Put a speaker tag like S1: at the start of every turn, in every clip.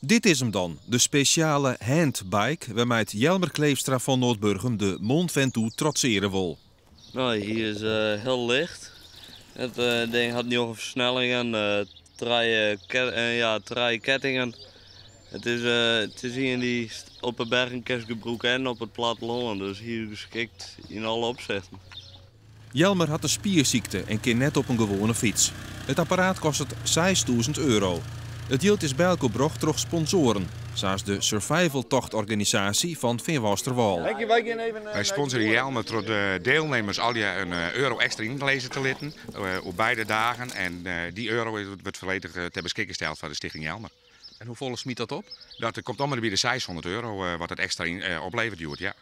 S1: Dit is 'm dan, de spesjale handbike wêrmei't Jelmer Kleefstra fan Noardburgum de Mont Ventoux trotsearje wol.
S2: No, hy is hiel licht. It ding hat njoggen fersnellingen, trije, ja, trije kettingen. It is ien dy't op 'e bergen kinst gebrûke en op it plattelân, dus hy is geskikt yn alle opsichten.
S1: Jelmer hat in spiersykte en kin net op in gewoane fyts. It apparaat kostet €6000. It jild is byelkoar brocht troch sponsoaren, sa as de Survivaltochtorganisaasje fan Feanwâldsterwâl.
S3: Wy sponsorje Jelmer troch de dielnimmers allegear in euro ekstra ynlizze te litten op beide dagen. En dy euro wurdt folledich ter beskikking steld foar de Stichting Jelmer.
S1: En hoefolle smyt dat op?
S3: Dat komt om by de €600 wat it ekstra opleveret hjoed, ja.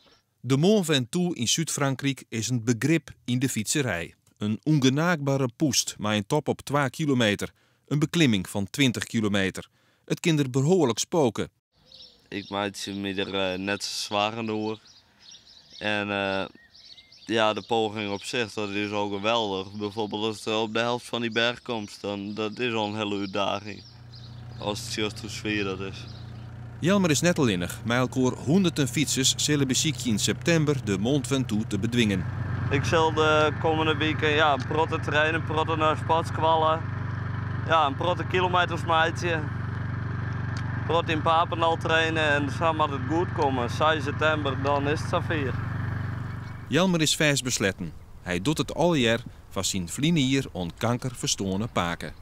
S1: De Mont Ventoux yn Súd-Frankryk is in begrip yn de fytserij. In ûngenaakbere pûst mei in top op 2 kilometer. In beklimming fan 20 kilometer. It kin der behoarlik spoke.
S2: Ik meitsje my der net sa soargen oer. En ja, de poging op sich, dat is al geweldich. Bijvoorbeeld ast op de helte fan dy berch komst, dan dat is al in hiele útdaging. Ast sjochst hoe swier dat is.
S1: Jelmer is net allinnich. Mei elkoar hûnderten fytsers sille besykje yn septimber de Mont Ventoux te bedwingen.
S2: Ik sil de kommende wiken, ja, in protte traine, in protte nei sportskoalle. Ja, in protte kilometers meitsje. Protte yn Papendal traine en sa moat it goed komme. 6 septimber, dan is it safier.
S1: Jelmer is fêstbesletten. Hy docht it allegear foar syn ferline jier oan kanker ferstoarne pake.